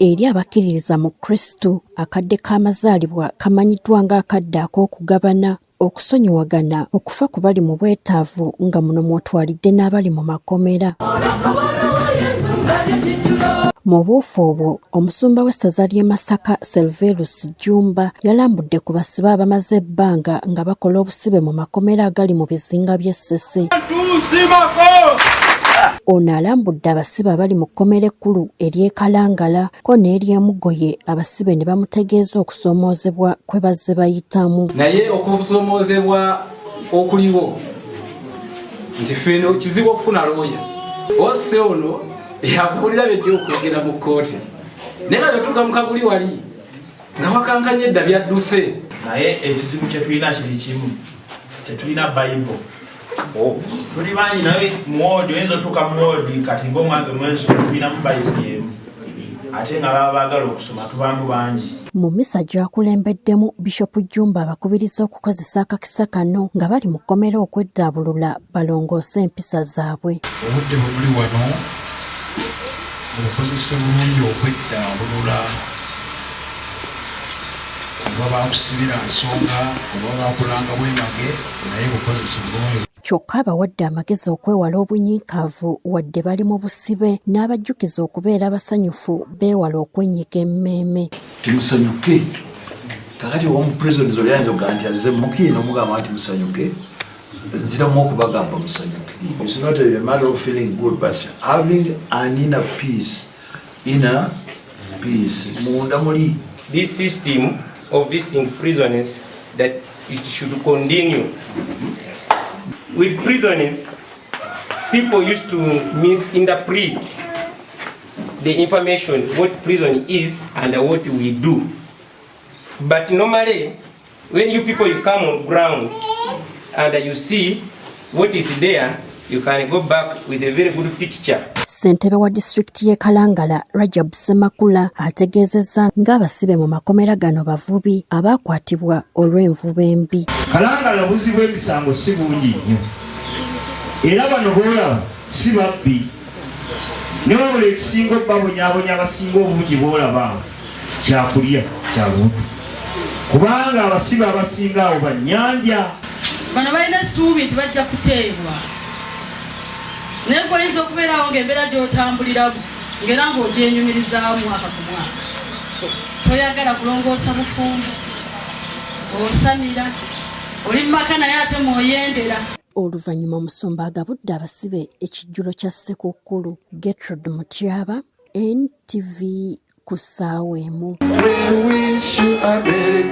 Eri abakkiririza mu Kristo, akadde k'amazaalibwa kamanyiddwa ng'akadde ak'okugabana, okusonyiwagana, okufa ku bali mu bwetaavu nga muno mw'otwalidde n'abali mu makomera. Mu buufu obwo, omusumba w'essaza ly'e Masaka Serverus Jjumba yalambudde ku basibe abamaze ebbanga nga bakola obusibe mu makomera agali mu bizinga by'e Ssese. Ono alambudde abasibe abali mu kkomera ekkulu ery'e Kalangala ko n'ery'e Mugoye abasibe ne bamutegeeza okusoomoozebwa kwe bazze bayitamu. Naye okusoomoozebwa okuliwo nti ffeno kizibu okufuna looya ose ono yakubulira byejja okwogera mu kkooti naye nga totuuka mu kaguli wali nga wakankanye edda byadduse. Naye ekizibu kye tulina kiri kimu, tetulina Bible. Oh. Tuli bangi naye muwoodi oyinza otuuka muwoodi kati ngaomwange mwenso tulinamu bayibuli emu ate nga baba baagala okusoma tubaamu bangi. Mu mmisa gy'akulembeddemu, Bishop Jjumba abakubiriza okukozesa akakisa kano nga bali mu kkomera okweddaabulula balongoose empisa zaabwe. Obudde bwe muli wano mubukozese bulungi okweddaabulula oba baakusibira nsonga oba baakulanga bwemage naye bukozese bulungi. Kyokka abawadde amagezi okwewala obunyiikaavu wadde bali mu busibe n'abajjukiza okubeera abasanyufu beewale okwenyiga emmeeme. Timusanyuke kakati owomu prisons oli ayinza okugamba nti azze mukiina omugamba nti musanyuke nziramu okubagamba musanyuke. It's not a matter of feeling good but having an inner peace, inner peace munda muli. This system of visiting prisoners that it should continue. With prisoners, people used to misinterpret the information what prison is and what we do. But normally, when you people you come on ground and you see what is there, you can go back with a very good picture. Ssentebe wa disitulikiti y'e Kalangala, Rajab Ssemakula ategeezezza ng'abasibe mu makomera gano bavubi abaakwatibwa olw'envuba embi. Kalangala obuzi bw'emisango si bungi nnyo era bano b'olaba si babbi ne wabula ekisinga okubabonyaabonya abasinga obungi b'olaba awo kyakulya kya lubuto kubanga abasibe abasinga awo bannyanja. Bano balina essuubi nti bajja kuteebwa naye gwe oyinza okubeerawo ng'embeera gy'otambuliramu ng'era ng'ogyenyumirizaamu mwaka ku mwaka toyagala kulongoosa bufumbo osamira oli mu maka naye ate mw'oyendera. Oluvannyuma omusumba agabudde abasibe ekijjulo kya Ssekukkulu. Gertrude Mutyaba, NTV ku ssaawa emu. We wish you a Merry